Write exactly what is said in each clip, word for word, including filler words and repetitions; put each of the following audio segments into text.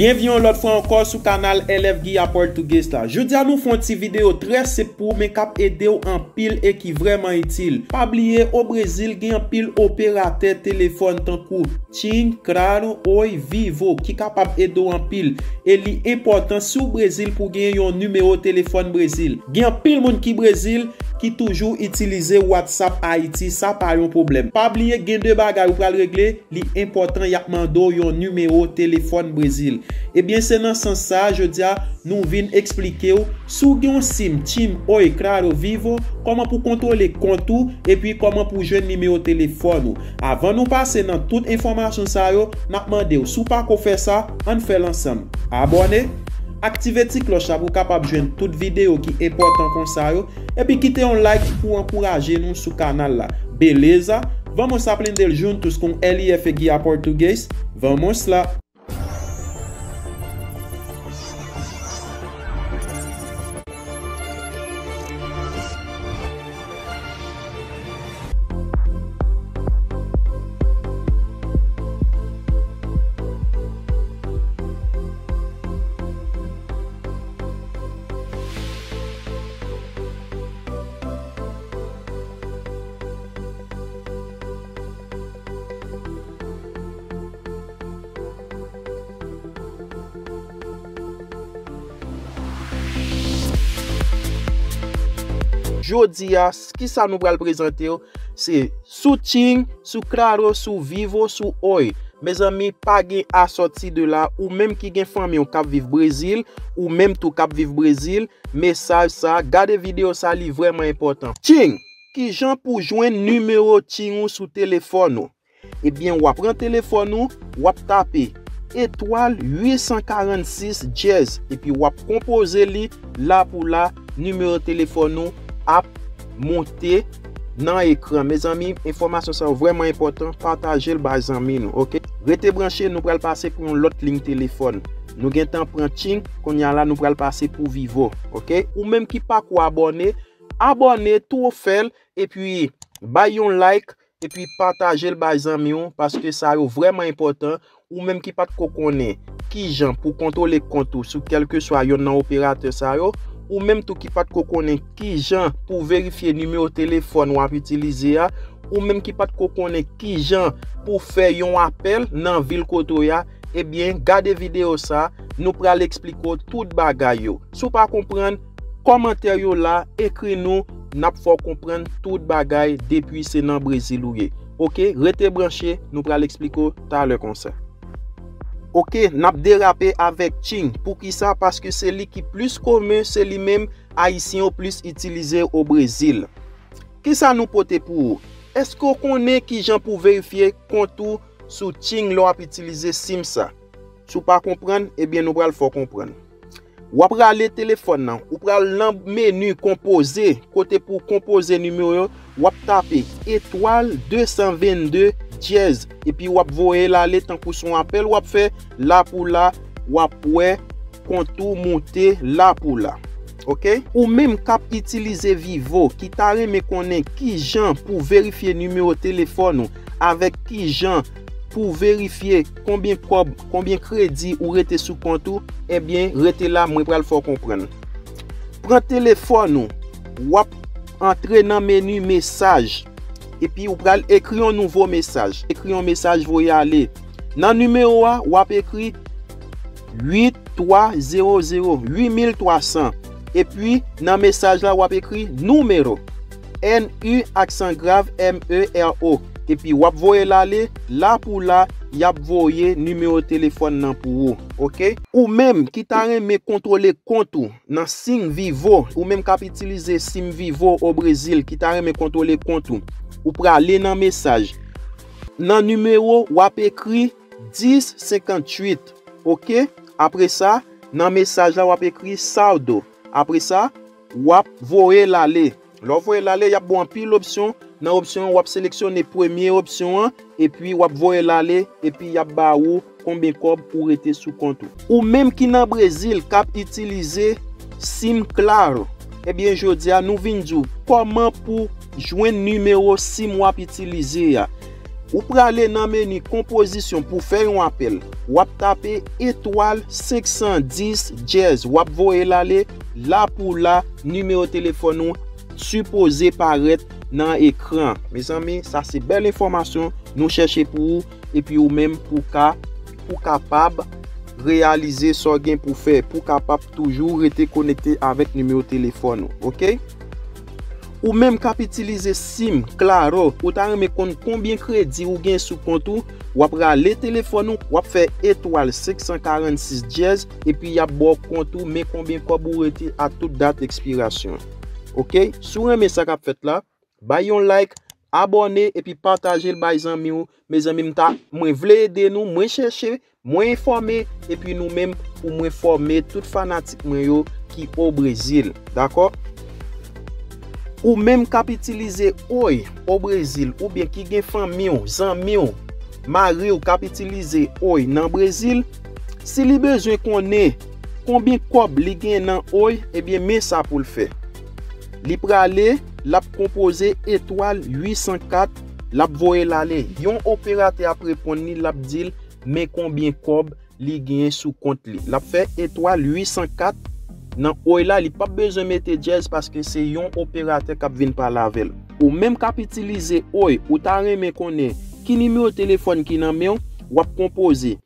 Byenvni yon lòt fwa ankò sou kanal L F Guia Português la. Jodi a nou fè yon ti videyo trè senp pou ou, men k ap ede w anpil e ki vrèman itil. Pa bliye, o Brezil gen anpil operatè telefòn tankou Tim, Claro, Oi, Vivo, ki kapab ede w anpil. E li enpòtan si w Brezil pou w gen yon nimewo telefòn Brezil. Gen anpil moun ki Brezil ki toujou itilize WhatsApp Ayiti, sa pa yon pwoblèm. Pa bliye, gen de bagay ou pral regle, li enpòtan, y ap mande w yon nimewo telefòn Brezil. Ebyen, se nan sans sa a, jodi a, nou vin eksplike w, si w gen yon sim, Tim, Oi, Claro, Vivo, kòman pou kontwole kont ou, epi kòman pou jwenn nimewo telefòn ou. Avan nou pase nan tout enfòmasyon sa yo, n ap mande w, si w pako fè sa, ann fè l ansanm. Abòne, aktive ti klòch la pou w kapab jwenn tout videyo ki enpòtan konsa yo, epi kite yon like pou w ankouraje nou sou kanal la. Beleza? Vamos aprender juntos com L F Guia Português? Vamos lá! Jodi a, s-, kisa nou pral prezante w? Se sou Tim, sou Claro, sou Vivo, sou Oi. Mezanmi, pa gen asòti de la. Ou menm ki gen fanmi w k ap viv Brezil, ou menm tou k ap viv Brezil, mesaj sa, gade videyo sa, li vrèman enpòtan. Tim, kijan pou jwenn nimewo Tim ou sou telefòn ou? Ebyen, w ap pran telefòn ou, w ap tape etwal uit san karannsis dyèz, epi w ap konpoze li la pou la, nimewo telefòn ou ap monte nan ekran. Mezanmi, enfòmasyon sa yo vrèman enpòtan, pataje l bay zanmi nou, oke? Rete branche, nou pral pase pou yon lòt liy telefòn. Nou gentan pran Tim, kounye a la nou pral pase pou Vivo, oke? Ou menm ki pako abòne, abòne tou, fè l, epi bay yon like, epi pataje l bay zanmi w, paske sa yo vrèman enpòtan. Ou menm ki pa t ko konnen kijan pou kontwole kont ou sou kèlkeswa yonn nan operatè sa yo, ou menm tou ki pa t ko konnen kijan pou verifye nimewo telefòn w ap itilize a, ou menm ki pa t ko konnen kijan pou fè yon apèl nan vil kote w ye a, ebyen, gade videyo sa, nou pral eksplike w tout bagay yo. Si w pa konprann, kòmantè yo la, ekri nou, n ap fè w konprann tout bagay depi se nan Brezil ou ye. Oke, rete branche, nou pral eksplike w talè konsa. Oke, n ap derape avèk Tim. Poukisa? Paske se li ki plis komen, se li menm Ayisyen yo plis itilize o Brezil. Kisa nou pote pou ou? Èske w konnen kijan pou verifye kont ou sou Tim lè w ap itilize sim sa? Si w pa konprann, ebyen nou pral fè w konprann. W ap rale telefòn nan, ou pral nan meni konpoze, kote pou w konpoze nimewo yo, w ap tape etwal de san vennde dyèz, epi w ap voye l ale tankou se yon apèl w ap fè, la pou la, w ap wè kont ou moute la pou la. Oke? Ou menm k ap itilize Vivo, ki ta renmen konnen kijan pou verifye nimewo telefòn ou, avèk kijan pou verifye konbyen kòb, konbyen kredi ou rete sou kont ou, ebyen, rete la, mwen pral fè w konprann. Pran telefòn ou, w ap antre nan meni mesaj, epi ou pral ekri yon nouvo mesaj. Ekri yon mesaj, voye ale. Nan nimewo a, w ap ekri uit twa zewo zewo, uit mil twa san. Epi, nan mesaj la, w ap ekri numero, N U aksan grav M E R O. Epi, w ap voye l ale, la pou la, y ap voye nimewo telefòn nan pou ou. Oke? Ou menm ki ta renmen kontwole kont ou nan sim Vivo, ou menm k ap itilize sim Vivo o Brezil, ki ta renmen kontwole kont ou, ou prale nan mesaj. Nan nimewo, w ap ekri dis senkantuit. Oke? Apre sa, nan mesaj la, w ap ekri saldo. Apre sa, w ap voye l ale. Lè w voye l ale, y ap ba w anpil opsyon. Nan opsyon an, w ap seleksyone premye opsyon an, epi w ap voye l ale, epi y ap ba ou konbyen kòb ou rete sou kont ou. Ou menm ki nan Brezil k ap itilize sim Claro, ebyen, jodi a, nou vin di w kòman pou jwenn nimewo sim w ap itilize a. Ou prale nan meni konpozisyon pou fè yon apèl. W ap tape etwal senk san dis dyèz. W ap voye l ale, la pou la, nimewo telefòn ou sipoze parèt nan ekran. Mezanmi, sa se bèl enfòmasyon nou chèche pou ou, epi ou menm pou ka, pou kapab reyalize sa w gen pou fè, pou kapab toujou rete konekte avèk nimewo telefòn ou, oke? Ou menm k ap itilize sim, Claro, ou ta renmen konn konbyen kredi ou gen sou kont ou, w ap rale telefòn ou, w ap fè etwal senk san karannsis dyèz, epi y ap ba w kont ou, men konbyen kòb ou rete ak tout dat ekspirasyon. Oke? Si w renmen sa k ap fèt la, bay yon like, abòne, epi pataje l bay zanmi w. Mezanmi, m ta, mwen vle ede nou, mwen chèche, mwen enfòme, epi nou menm pou mwen fòme tout fanatik mwen yo ki o Brezil. Dakò? Ou menm k ap itilize Oi o Brezil, oubyen ki gen fanmi w, zanmi w, mari w k ap itilize Oi nan Brezil, si li bezwen konnen konbyen kòb li gen nan Oi, ebyen, men sa pou l fè. Li prale, l ap konpoze etwal uit san kat, l ap voye l ale. Yon operatè ap reponn li, l ap di l men konbyen kòb li genyen sou kont li. L ap fè etwal uit san kat nan Oi la, li p ap bezwen mete dyèz paske se yon operatè k ap vin pale avè l. Ou menm k ap itilize Oi, ou ta renmen konnen ki nimewo telefòn ki nan men w, w ap konpoze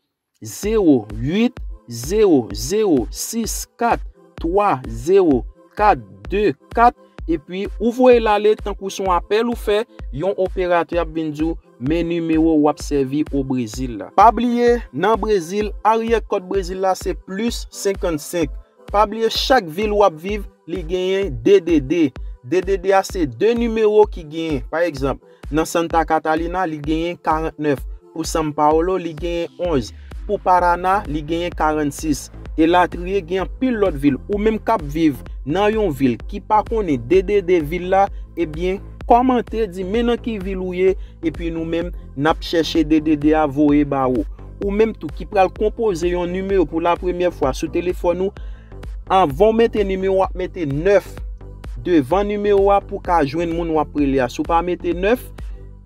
zewo uit zewo zewo sis kat twa zewo kat de kat, epi ou voye l ale tankou se yon apèl ou fè, yon operatè ap vin di w men nimewo w ap sèvi o Brezil la. Pa bliye, nan Brezil, aryè kòd Brezil la se plis senkannsenk. Pa bliye, chak vil w ap viv, li genyen de de de. De de de a se de nimewo ki genyen. Pa egzanp, nan Santa Catalina, li genyen karannèf. Pou São Paulo, li genyen onz. Pou Paraná, li genyen karannsis. Elatriye, gen anpil lòt vil. Ou menm k ap viv nan yon vil ki pa konnen de de de vil la, ebyen, kòmante, di men nan ki vil ou ye, epi nou menm, n ap chèche de de de a voye ba ou. Ou menm tou ki pral konpoze yon nimewo pou lapremyè fwa sou telefòn ou, anvan w mete nimewo, w ap mete nèf devan nimewo a pou w ka jwenn moun w ap rele a. Si w pa mete nèf,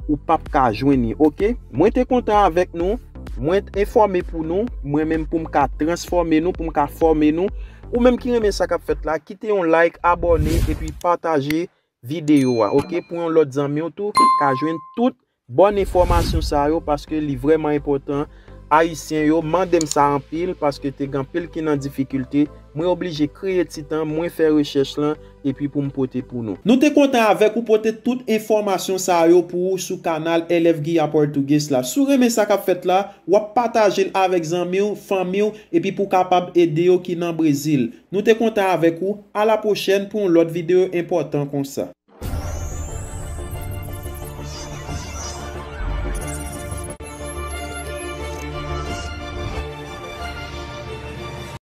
ou p ap ka jwenn li, oke? Mwen te kontan avèk nou, mwen enfòme pou nou, mwen menm pou m ka transfòme nou, pou m ka fòme nou. Ou menm ki renmen sa k ap fèt la, kite yon like, abòne, epi pataje videyo a, oke? Pou yon lòt zanmi w tou ka jwenn tout bòn enfòmasyon sa yo, paske li vrèman enpòtan. Ayisyen yo mande m sa anpil, paske te gen anpil ki nan difikilte. Mwen oblije kreye ti tan, mwen fè rechèch lan, epi pou m pote pou nou. Nou te kontan avèk ou pote tout enfòmasyon sa yo pou ou sou kanal L F Guia Português la. Si w renmen sa k ap fèt la, w ap pataje l avèk zanmi w, fanmi w, epi pou w kapab ede yo ki nan Brezil. Nou te kontan avèk ou. A la pwochèn pou yon lòt videyo enpòtan konsa.